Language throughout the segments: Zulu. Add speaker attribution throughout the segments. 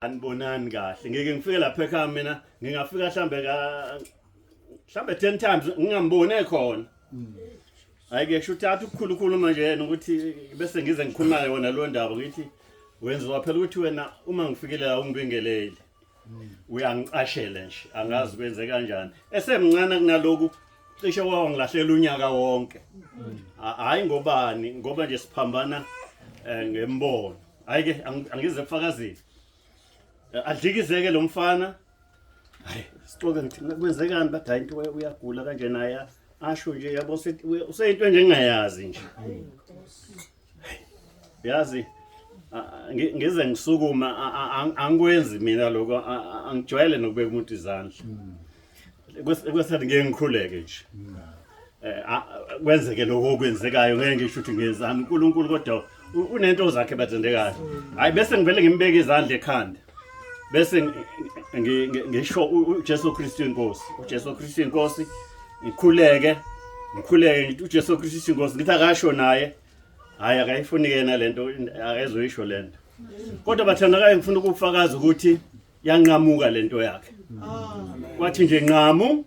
Speaker 1: Anibonani kahle. Ngeke ngifike lapha ekhaya mina, ngingafika mhlambe ka mhlambe 10 times ngingambone khona. Hayi ke sho uthatha ukukhulukhulu manje yena ukuthi bese ngize ngikhuluma yona lo ndaba ngithi wenziwa phela ukuthi wena uma ngifikile la ungibingelele. Uyangicashela nje angazi kwenze kanjani. Esemncane kunaloku cishe wawangilahlela unyaka wonke. Hayi ngobani ngoba nje siphambana eh, ngembono. Hayi ke angize ebufakazini. Adlikizeke lo mfana. Hayi sixoxe ngithi kwenzekani bathi hayi into uyagula kanje naye asho nje yabo useyinto engingayazi nje. Yazi ngize ngisukuma angikwenzi mina lokho angijwayele nokubeka umuntu izandla. Kwesikhathi ngeke ngikhuleke nje. Eh, kwenzeke lokho okwenzekayo ngeke ngisho ukuthi ngenzani uNkulunkulu kodwa unento zakhe bathandekayo. Hayi bese ngivele ngimbeke izandla ekhanda. Bese ngisho uJesu Kristu inkosi. uJesu Kristu inkosi ngikhuleke ngikhuleke ngithi uJesu Kristu inkosi ngithi akasho naye. Hayi akayifuni yena lento akezoyisho lento. Kodwa bathandekayo ngifuna ukufakaza ukuthi yanqamuka lento yakhe. Kwathi nje nqamu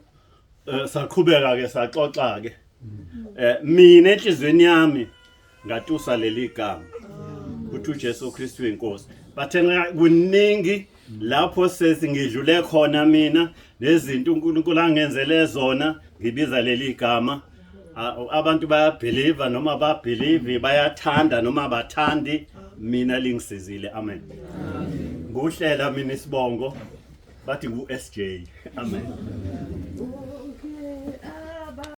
Speaker 1: eh, saqhubeka ke saxoxa ke. Eh mina enhlizweni yami ngatusa leli gama. Ukuthi uJesu Kristu inkosi. Bathenga kuningi lapho sesingidlule khona mina nezinto uNkulunkulu angenzele zona ngibiza leli gama. Abantu bayabelieve noma babelieve bayathanda noma bathandi mina lingisizile amen. Nguhlela mina isibongo bathi ngu SJ amen.